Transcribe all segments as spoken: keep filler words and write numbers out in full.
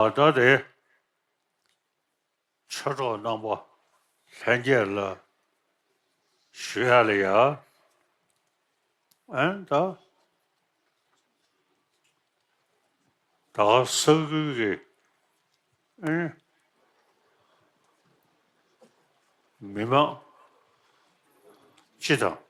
ད་ལྟ་དེ་ཆོས་གྲོགས་རྣམ་པ་ལྷན་རྒྱས་ལ་ཞུ་ཡ་ལ་ཡ། ཨན་ད། ད་ག་ས་ཁུལ་གྱི་ཨན་མི་མང་སྤྱི་དང་།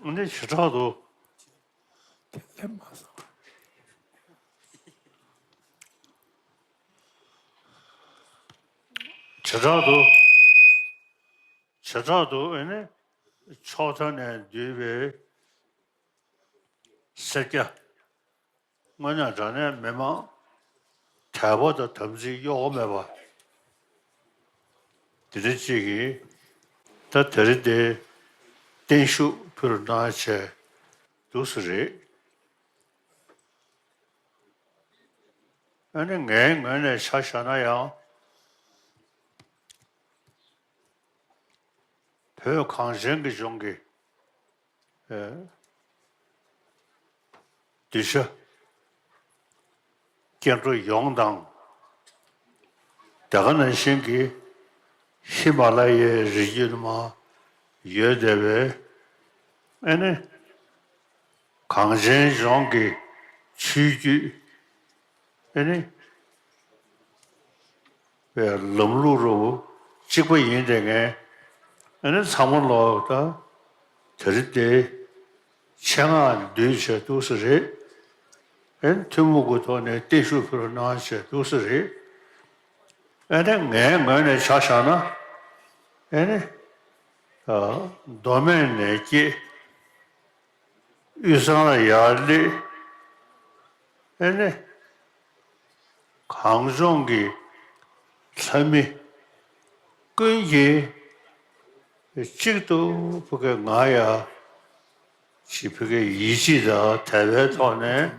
ཨ་ནི་བྱེ་བྲག་ཏུ། དེ་ལས་མ་སོང་། བྱེ་བྲག་ཏུ། བྱེ་བྲག་ཏུ་ཨ་ནི་ཕྱོགས་མཐའ་ནས་འདུས་པའི་སེར་སྐྱ། དངོས་གནས་དྲང་གནས་མི་མང་དད་པ་དང་དམ་ཚིག་གཡོ་བ་མེད་པ་དེ་འདྲ་གཅིག་གིས་ད་དེ་རིང་འདིར་བརྟན་བཞུགས་ཕུལ་གནང་བྱས་འདུག་སེ་རེད། ཨ་ནི་ངའི་ངོས་ནས་ཆ་བཞག་ན་ཡང་བོད་གངས་ཅན་གྱི་ལྗོངས་ཀྱི་ཨེ། གདུལ་བྱ་སྐྱེ་འགྲོ་ཡོངས་དང་། དེ་ག་ནང་བཞིན་གྱི་ཧི་མ་ལ་ཡའི་རི་རྒྱུད་མ་ཡོད་བསྡད་པའི་ཨེ་ནི་གངས་ཅན་ལྗོངས་ཀྱི་ཆོས་བརྒྱུད་ཨེ་ནི། པའི་ལམ་ལུགས་རུ་གཅིག་པ་ཡིན་དེ་ངས་ཨ་ནི་ཚང་མ་ལོག་ད་དེ་རིང་འདིར་ཆེད་མངགས་འདུས་བྱས་འདུག་སེ་རེད། ཨ་ནི་ཐུན་མོང་གི་ཐོག་ནས་བརྟན་བཞུགས་ཕུལ་གནང་བྱས་འདུག་སེ་རེད། ཨ་ནི་ངའི་ངོས་ནས་ཆ་བཞག་ན་ཨ་ནི་མདོ་སྨད་ནས་སྐྱེས། དབུས་གཙང་ལ་ཡར་སླེབས། ཨེ་ནི། གངས་ལྗོངས་ཀྱི་ལྷ་མི་ཀུན་གྱིས་གཅིག་ཏུ་ཕ་གི་ང་ཡ་ཅིག་ཕ་གི་ཡིད་ཆེས་དང་དད་པའི་ཐོག་ནས་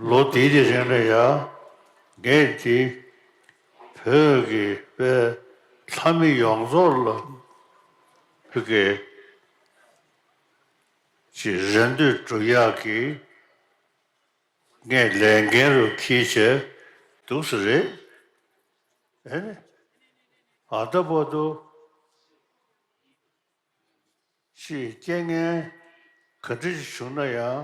ལོ་འདི་འདི་རིང་ལ་ཡ་ངས་འདི་བོད་ཀྱི་པའི་ལྷ་མི་ཡོངས་རྫོགས་ལ་ཕ་གི་ཅིག་རེ་འདོད་སྒྲུབ་ཡག་གི་ངས་ལས་འགན་རུ་འཁྱེར་བྱས་འདུག་སེ་རེད། ཨེ་ནི། ད་ལྟ་བར་དུ་ཅིག་རྐྱེན་ངན་ག་འདྲ་ཞིག་བྱུང་ན་ཡང་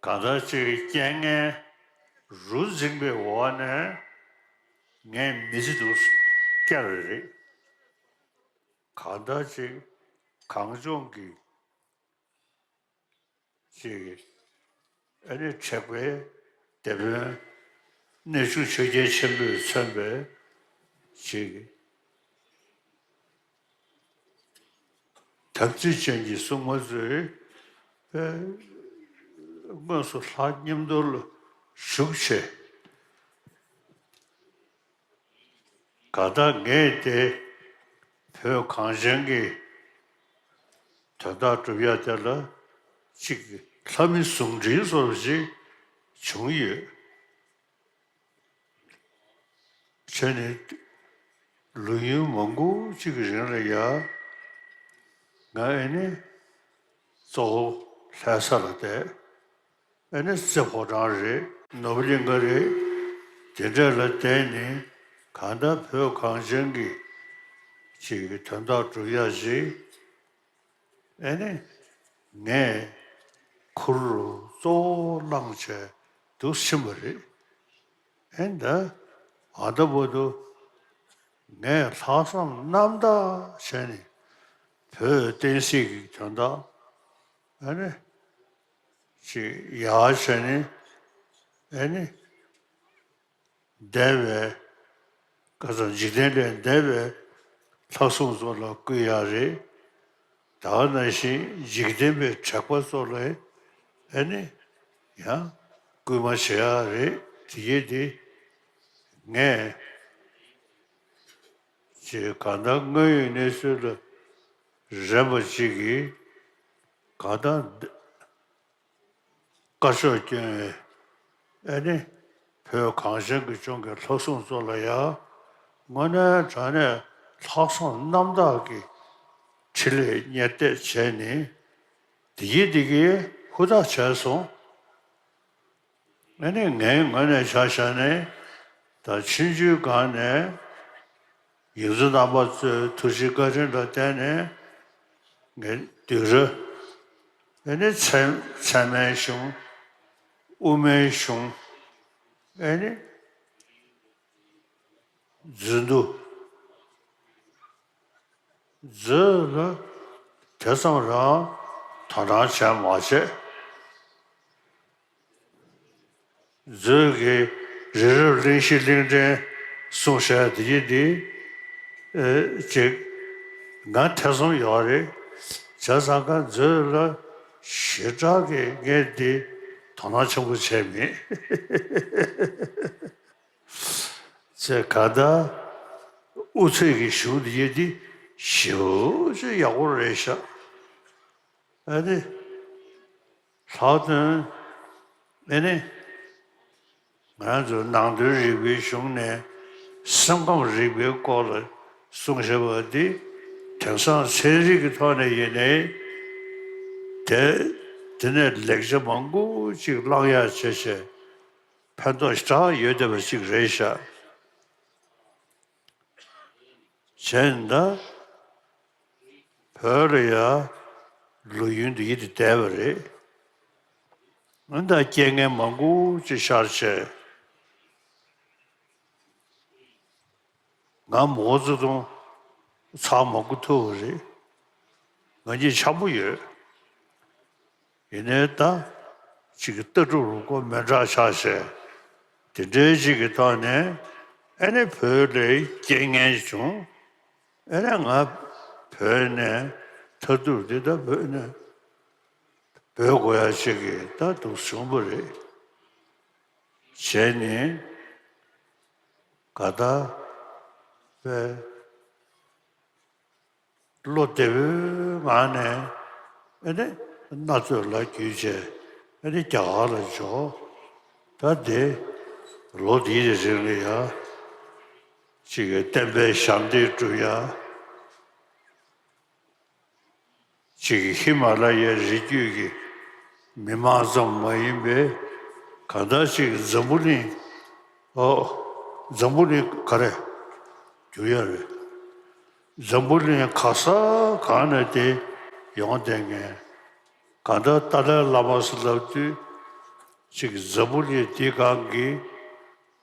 གང་ལྟར་ཅིག་རྐྱེན་ངན་རུ་འཛིངས་པའི་འོག་ནས་ངས་མི་ཚེ་འདུག་བསྐྱལ་བ་རེད། གང་ལྟར་ཅིག་གངས་ལྗོངས་ཀྱི་ཅིག་ཨ་ནི་དྲེགས་པའི་སྡེ་དཔོན་གནས་ཆུང་ཆོས་རྒྱལ་ཆེན་པོས་མཚོན་པའི་ཅིག་དམ་ཚིག་ཅན་གྱི་སྲུང་མ་ཚོས་དངོས་སུ་ལྷ་མཉམ་དུ་ལ་བཞུགས་བྱས། གང་ལྟར་ངས་དེ་བོད་གངས་ཅན་གྱི་དོན་དག་སྒྲུབ་ཡ་དེ་ལ་གཅིག་ལྷ་མི་ཟུང་འབྲེལ་བཟོ་འདྲ་ཅིག་བྱུང་ཡོད། བྱས་ནས་ལོ་ཡུན་མང་པོ་ཅིག་གི་རིང་ལ་ཡ་ང་ཨེ་ནི་གཙོ་བོ་ལྷ་ས་ལ་བསྡད། ཨེ་ནི་རྩེ་ཕོ་བྲང་རེད། ནོར་བུ་གླིང་ག་རེད། དེ་འདྲ་ལ་བསྡད་ནས་གང་ལྟར་བོད་གངས་ཅན་གྱི་ཅིག་གི་དོན་དག་སྒྲུབ་ཡག་ཅིག་ཨེ་ནི་ངས་ཁུར་གཙོ་བོ་བླངས་བྱས་འདུག་ཕྱིན་པ་རེད། ཨེ་ད་ཨ་ད་བར་དུ་ངས་ལྷག་བསམ་རྣམ་དག་བྱས་ནས་བོད་བསྟན་སྲིད་ཀྱི་དོན་དག་ཨེ་ནི་ཅིག་ཡག་བྱས་ནས་ཨེ་ནི་འདས་པའི་ཁ་སང་འཇིག་རྟེན་ལས་འདས་པའི་ལྷ་སྲུང་ཚོ་ལ་བསྐུལ་ཡག་རེད། ད་ག་ནང་བཞིན་འཇིག་རྟེན་པའི་དྲེགས་པ་ཚོ་ལ་ཨེ་ནི་ཡང་སྐུལ་མ་བྱེད་ཡག་རེད། དེ་གས་དེ་ངས་ཅིག་གང་ལྟར་དངོས་ཡོད་གནས་ཚུལ་ལ་རན་པ་ཅིག་གིས་གང་ལྟར་བཀའ་ཤོག་བསྐྱོན་བའི་ཨེ་ནི་བོད་གངས་ཅན་གྱི་ལྗོངས་ཀྱི་ལྷ་སྲུང་ཚོ་ལ་ཡང་དངོས་གནས་དྲང་གནས་ལྷག་བསམ་རྣམ་དག་གིས་འཕྲིན་ལས་གཉེར་གཏད་བྱས་ནས་འདི་གིས་འདི་གིས་ཧུར་ཐག་བྱས་སོང་ ཨ་ནི་ངའི་ངོས་ནས་ཆ་བཞག་ནས་ད་ཆུང་ཆུང་སྒང་ནས་ཡིག་གཟུགས་རྣམ་པ་ཚོའི་ཐུགས་རྗེ་བཀའ་དྲིན་ལ་བརྟེན་ནས་ངས་བསྡུས་གྲྭ། ཨ་ནི་ཚད་ཚད་མའི་གཞུང་། དབུ་མའི་གཞུང་། ཨ་ནི་མཛོད་འདུག་མཛོད་ལ་དེ་ཙམ་རང་དོ་སྣང་བྱས་མ་བྱས། མཛོད་ཀྱི་རི་རབ་གླིང་བཞི་གླིང་ཕྲན་གསུང་བཤད་འདི་ཡིན་འདི། ཨེ་ཅིག་ང་ཐེ་ཚོམ་ཡོད་རེད། བྱས་ཙང་ཀ་མཛོད་ལ་ཞེ་དྲག་གི་ངས་འདི་དོ་སྣང་ཆེན་པོ་བྱས་མེད། ཚེ་ག་ད་དབུ་ཚད་ཀྱི་གཞུང་འདི་ཡོད་འདི་ཞེ་པོ་ཅིག་ཡག་པོ་རེད་ཤག་ཨ་ནི་ལྷག་དོན་ཨ་ནི་ང་ཚོ་ནང་དོན་རིག་པའི་གཞུང་ནས་སེམས་ཁམས་རིག་པའི་སྐོར་ལ་གསུང་བཞག་པ་འདི་དེང་སང་ཚན་རིག་གི་ཐོག་ནས་ཡིན་ནའི་དེ་དེ་ནས་ལེགས་ཆ་མང་པོ་ཅིག་བླང་ཡག་བྱས་བྱས། ཕན་ཐོགས་ཞེ་དྲག་ཡོད་བསྡད་པ་ཅིག་རེད་ཤག་བྱས་ན་ད་བོད་ལ་ཡ་ལོ་ཡུན་དུ་ཡིད་དུ་བསྡད་པ་རེད། ཨ་ད་རྐྱེན་ངན་མང་པོ་ཅིག་ཤར་བྱས། ང་མའོ་ཙེ་ཏུང་ཚར་མང་པོ་ཐུག་པ་རེད། ང་གཉིས་འཆམ་པོ་ཡོད། ཡིན་ནའི་ད་ཅིག་གི་ལྟ་གྲུབ་རུ་ཀོ་མི་འདྲ་ཆགས་བྱས། དེ་འདྲའི་ཅིག་གི་ཐོག་ནས་ཨ་ནི་བོད་ལ་རྐྱེན་ངན་བྱུང་། ཨ་ནི་ང་བོད་ནས་མཐའ་ཐུག་འདི་ད་བོད་ནས་བོད་དགོས་ཡ་ཅིག་གི་ད་འདུག་བྱུང་བ་རེད། བྱས་ནས་ག་ད་བས། བློ་བདེ་པོའི་ངང་ནས་ཨ་ནི་མནའ་མཛོད་ལ་བརྒྱུད་བྱས་ཨ་ནི་རྒྱ་གར་ལ་འབྱོར། ད་དེ་ལོ་འདིའི་རིང་ལ་ཡ་ཅིག་གི་བསྟན་པའི་ཞབས་འདེགས་སྒྲུབ་ཡ། ཅིག་གི་ཧི་མ་ལ་ཡའི་རི་རྒྱུད་ཀྱི་མི་མང་ཙམ་མ་ཡིན་པའི་གང་ལྟར་ཅིག་འཛམ་བུ་གླིང་། ཨོ། འཛམ་བུ་གླིང་ག་རེ་རྒྱུ་ཡ་རེད། འཛམ་བུ་གླིང་ག་ས་གང་ནས་དེ་ཡོང་བསྡད་མཁན། གང་ལྟར་ཏཱ་ལའི་བླ་མ་ཟེར་ལབ་དུས་ཅིག་འཛམ་བུ་གླིང་འདི་སྒང་གི་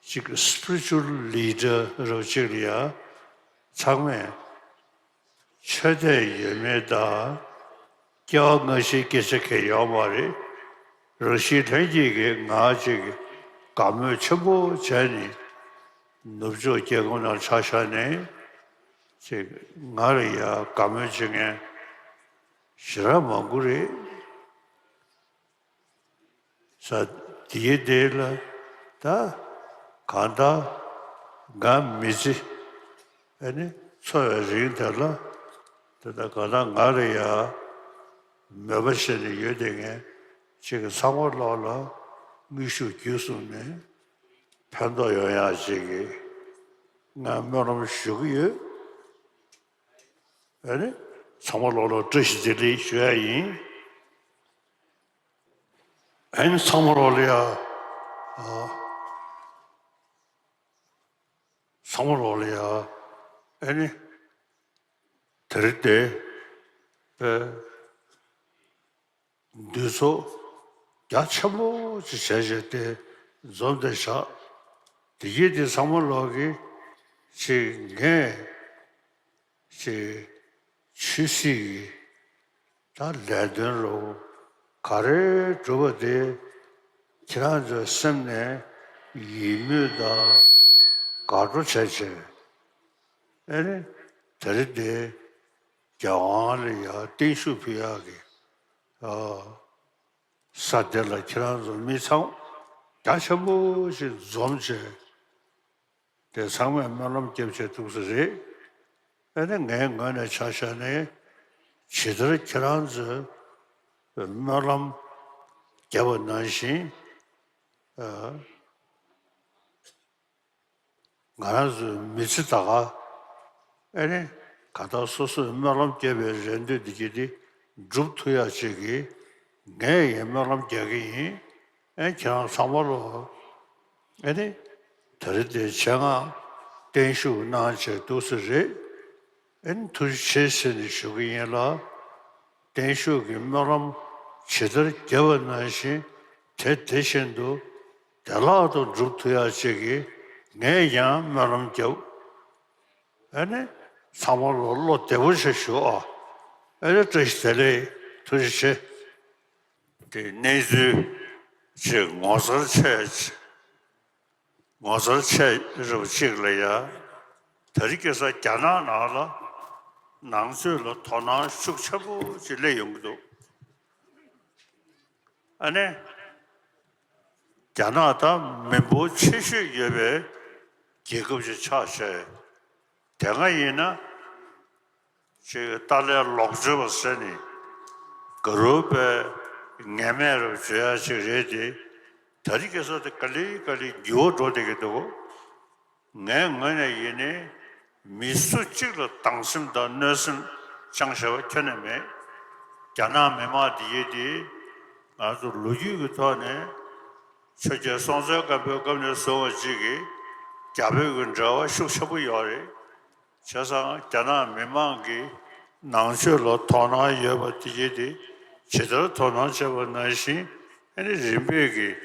ཅིག་spiritual leader་རབ་ཅིག་ལ་ཡ་ཚང་མས་ཆོས་དད་ཡོད་མེད་དང་སྐྱེ་བ་སྔ་ཕྱིའི་སྐད་ཆ་གང་ཡོད་མ་རེད། རང་བཞིན་ལྷན་སྐྱེས་ཀྱི་ངག་ཅིག་དགའ་མོས་ཆེན་པོ་བྱས་ནས་ནུབ་ཕྱོགས་རྒྱལ་ཁབ་ནང་ཆ་བཞག་ནས་ཅིག་ང་ལ་ཡ་དགའ་མོས་བྱེད་མཁན་ཞེ་དྲག་མང་པོ་རེད། ས་དེའི་དེ་ལ་ད་གང་ལྟར་ང་མི་ཚེ་ཨ་ནི་འཚོ་བའི་རིང་དེ་ལ་དེ་ལྟར་གང་ལྟར་ང་ལ་ཡ་མོས་པ་བྱས་ནས་ཡོད་བསྡད་མཁན་ཅིག་གི་ཚང་མ་ལོག་ལ་དངོས་ཤུགས་བརྒྱུད་གསུམ་ནས་ཕན་ཐོགས་ཡོང་ཡག་ཅིག་གི་ང་སྨོན་ལམ་ཞུ་གི་ཡོད། ཨ་ནི་ཚང་མ་ལོག་ལ་བཀྲ་ཤིས་བདེ་ལེགས་ཞུ་ཡ་ཡིན། ཨ་ནི་ཚང་མ་ལོག་ལ་ཡ། ཨ། ཚང་མ་ལོག་ལ་ཡ། ཨ་ནི་དེ་རིང་དེ་པའི་འདུས་ཚོགས་རྒྱ་ཆེན་པོ་ཅིག་བྱས་བྱས་ཏེ་འཛོམས་ཏེ་བཞག་དེ་ཡིན་དེ་ཚང་མ་ལོག་གི་ཅིག་ངས་ཅིག་ཆོས་སྲིད་ཀྱི་ད་ལས་དོན་རུ་ག་རེ་སྒྲུབ་པ་དེ་ཁྱེད་རང་ཚོའི་སེམས་ནས་ཡིད་མོས་དང་དགའ་སྤྲོ་བྱས་བྱས། ཨེ་རེད། དེ་རེད་དེ། རྒྱལ་དབང་ལ་ཡ་བརྟན་བཞུགས་ཕུལ་ཡག་གི་ཨ་ས་དེ་ལ་ཁྱེད་རང་ཚོ་མི་ཚང་རྒྱ་ཆེན་པོ་ཞིག་འཛོམས་བྱས། དེ་ཚང་མས་སྨོན་ལམ་བརྒྱབ་བྱས་ཐུགས་སུ་རེད། ཨ་ནི་ངའི་ངོས་ནས་ཆ་བཞག་ནས་ཇི་ལྟར་ཁྱེད་རང་ཚོས་སྨོན་ལམ་བརྒྱབ་པ་ནང་བཞིན། ཨ། ང་རང་ཚོའི་མི་ཚེ་ད་ག་ཨེ་ནི་ག་ད་སོ་སོས་སྨོན་ལམ་བརྒྱབ་པའི་རེ་འདོད་འདི་གྱིས་འདི་འགྲུབ་ཐུབ་ཡག་ཅིག་གི་ངས་ཡང་སྨོན་ལམ་རྒྱག་གི་ཡིན། ཨེ་ཁྱེད་རང་ཚང་མ་ལོ། ཨེ་ནི། དེ་རིང་དེ་ཆེད་མངགས་བརྟན་བཞུགས་གནང་བྱས་འདུག་ས་རེད། ཨེ་ནི་ཐུགས་རྗེ་ཆེ་ཟེར་ནས་ཞུ་གི་ཡིན་ལ། བརྟན་བཞུགས་ཀྱི་སྨོན་ལམ་ཇི་ལྟར་བརྒྱབ་པ་ནང་བཞིན་དེ་དེ་བཞིན་དུ་བདེ་བླག་ཏུ་འགྲུབ་ཐུབ་ཡག་ཅིག་གི་ངས་ཀྱང་སྨོན་ལམ་བརྒྱབ། ཨེ་ནི། ཚང་མ་ལོ་བློ་བདེ་པོ་ཞིག་ཞུ་ཨ། ཨེ་ནི་བཀྲ་ཤིས་བདེ་ལེགས། ཐུགས་རྗེ་ཆེ། དེ་གནས་ཚུལ་ཅིག་ངོ་མཚར་ཆེ་ངོ་མཚར་ཆེ་རབས་ཅིག་ལ་ཡ། དེ་རིང་ཁ་སང་རྒྱ་ནག་ནང་ལ་ནང་ཆོས་ལ་དོ་སྣང་ཤུགས་ཆེན་པོ་ཅིག་སླེབས་ཡོང་གི་འདུག་ཨ་ནི། རྒྱ་ནག་ད་མི་འབོར་ཆེ་ཤོས་ཡོད་པའི་རྒྱལ་ཁབ་ཅིག་ཆགས་བྱས། དེ་སྔ་ཡིན་ན། ཅིག་ཏཱ་ལའི་ལོག་སྤྱོད་པ་ཟེར་ནས་དགའ་རབ་པའི་ངན་སྨྲས་རབ་བརྗོད་ཡ་ཅིག་རེད་དེ། དེ་རིང་ཁ་སང་དེ་ག་ལེ་ག་ལེ་འགྱུར་བ་འགྲོ་བསྡད་ཀྱི་འདུག་ངའི་ངོས་ནས་ཡིན་ནའི་མི་སུ་གཅིག་ལ་སྡང་སེམས་དང་གནོད་སེམས་བཅངས་བཞག་པ་ཁྱོན་ནས་མེད། རྒྱ་ནག་མི་མང་འདི་ཡིན་དེ་ང་ཚོ་ལོ་རྒྱུས་ཀྱི་ཐོག་ནས་ཆོས་རྒྱལ་སྲོང་བཙན་སྒམ་པོའི་སྐབས་ནས་བཟུང་བ་གཅིག་གིས་རྒྱ་བོད་ཀྱི་འབྲེལ་བ་ཤུགས་ཆེན་པོ་ཡོད་རེད། བྱས་ཙང་རྒྱ་ནག་མི་མང་གིས་ནང་ཆོས་ལ་དོ་སྣང་ཡོད་པ་དེ་གྱིས་དེ་ཇི་ལྟར་དོ་སྣང་བྱས་པ་ནང་བཞིན་ཨ་ནི་རིམ་པས་ཀྱིས་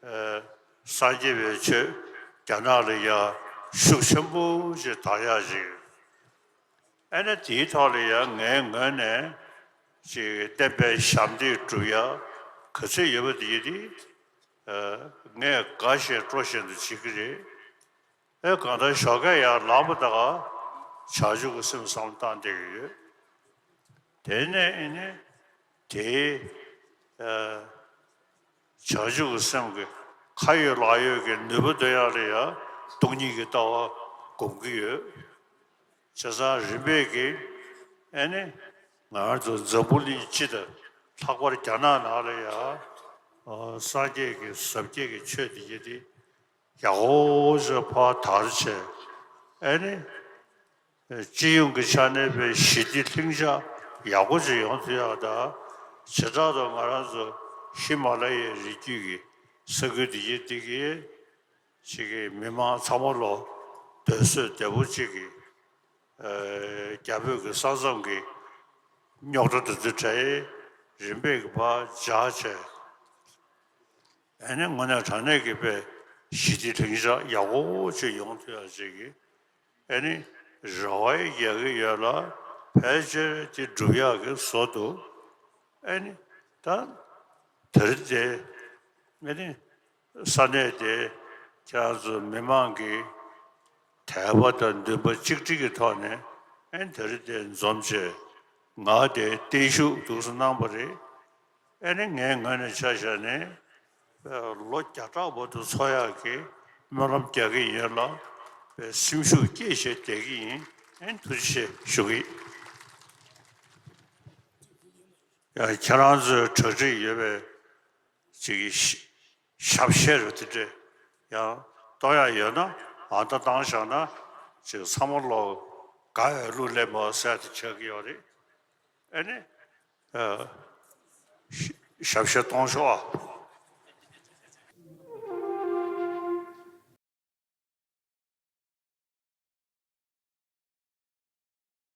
ཨ་སངས་རྒྱས་པའི་ཆོས་རྒྱ་ནག་ལ་ཡང་ཤུགས་ཆེན་པོ་ཞིག་དར་ཡག་ཅིག་ཨ་ནི་དེའི་ཐོག་ལ་ཡང་ངའི་ངོས་ནས་ཅིག་བསྟན་པའི་ཞབས་འདེགས་སྒྲུབ་ཡག་ག་ཚོད་ཡོད་པ་དེ་གྱིས་དེ་ཨ་ངས་དགའ་བཞིན་སྤྲོ་བཞིན་དུ་བྱེད་ཀྱི་རེད། ཨེ་གང་ལྟར་ཞོགས་ཀས་ཡར་ལངས་པ་དང་བྱང་ཆུབ་ཀྱི་སེམས་བསམ་བློ་བཏང་བསྡད་ཀྱི་ཡོད། དེ་ནས་ཨེ་ནི་དེའི་ཨ་བྱང་ཆུབ་ཀྱི་སེམས་ཀྱི་ཁ་ཡོད་ལག་ཡོད་ཀྱི་ནུས་པ་འདོན་ཡག་ལ་ཡང་སྟོང་ཉིད་ཀྱི་ལྟ་བ་སྒོམ་གྱི་ཡོད། བྱས་ཙང་རིམ་པས་ཀྱིས་ཨེ་ནི་ང་རང་ཚོ་འཛམ་བུ་གླིང་སྤྱི་དང་ལྷག་པར་རྒྱ་ནག་ནང་ལ་ཡང་ཨ་སངས་རྒྱས་ཀྱི་ཟབ་རྒྱས་ཀྱི་ཆོས་དེ་ཡེ་དེ། ཡག་པོ་ཞིག་ཕར་དར་བྱས། ཨེ་ནི། སྤྱི་ཡོངས་ཀྱི་ཆ་ནས་པའི་ཞི་བདེ་ལྷིང་འཇགས་ཡག་པོ་ཞིག་ཡོང་ཐུབ་ཡག་དང་། བྱེ་བྲག་ཏུ་ང་རང་ཚོ་ཧི་མ་ལ་ཡའི་རི་རྒྱུད་ཀྱི་ས་ཁུལ་འདི་ཡི་འདི་གི་ཅིག་གི་མི་མང་ཚང་མ་ལོ་སྡོད་གསོས་བདེ་པོ་ཅིག་གི་རྒྱ་བོད་ཀྱི་ས་མཚམས་ཀྱི་རྙོག་དྲ་དེ་ཚོའི་གྲས་རིམ་པས་ཀྱི་ཕར་འཇགས་བྱས། ཨེ་ནི་དངོས་གནས་དྲང་གནས་ཀྱི་དཔེ་ཞི་བདེ་ལྷིང་འཇགས་ཡག་པོ་ཅིག་ཡོང་ཐུབ་ཡག་ཅིག་གི་ཨེ་ནི་རེ་བ་རྒྱག་གི་ཡོད་ལ། ཕལ་ཆེར་དེ་འགྲུབ་ཡག་གི་བཟོ་འདུག་ཨེ་ནི་ད་དེ་རིང་དེ་ཨེ་ནི་ས་གནས་དེ་ཁྱེད་རང་ཚོ་མི་མང་གི་དད་པ་དང་འདུན་པ་གཅིག་སྒྲིལ་གྱི་ཐོག་ནས་ཨེ་ནི་དེ་རིང་དེ་འཛོམས་བྱས། ང་དེ་བརྟན་བཞུགས་འདུག་སེ་གནང་བ་རེད། ཨེ་ནི་ངའི་ངོས་ནས་ཆ་བཞག་ནས་ལོ་བརྒྱ་ཕྲག་བར་དུ་འཚོ་ཡག་གི་སྨོན་ལམ་རྒྱག་གི་ཡིན་ལ། སེམས་ཤུགས་བསྐྱེད་བྱས་བསྡད་ཀྱི་ཡིན། ཨེ་ནི་ཐུགས་རྗེ་ཆེ་ཞུ་གི་ཡིན། ཡང་ཁྱེད་རང་ཚོའི་གྲ་སྒྲིག་ཡོད་པའི་ཅིག་གི་ཞབས་བཤད་རུ་དེ་འདྲས་ཡང་གཏོང་ཡག་ཡོད་ན་ཨ་ད་བཏང་བཞག་ན་ཅིག་ཚང་མ་ལོ་དགའ་བའི་གླུ་ལེན་པ་ཟེར་དེ་ཆགས་ཀྱི་ཡོད་རེད། ཨེ་ནི། ཨ། ཞབས་ཞབས་ཕྱི་གཏོང་ཤོག་ཨ།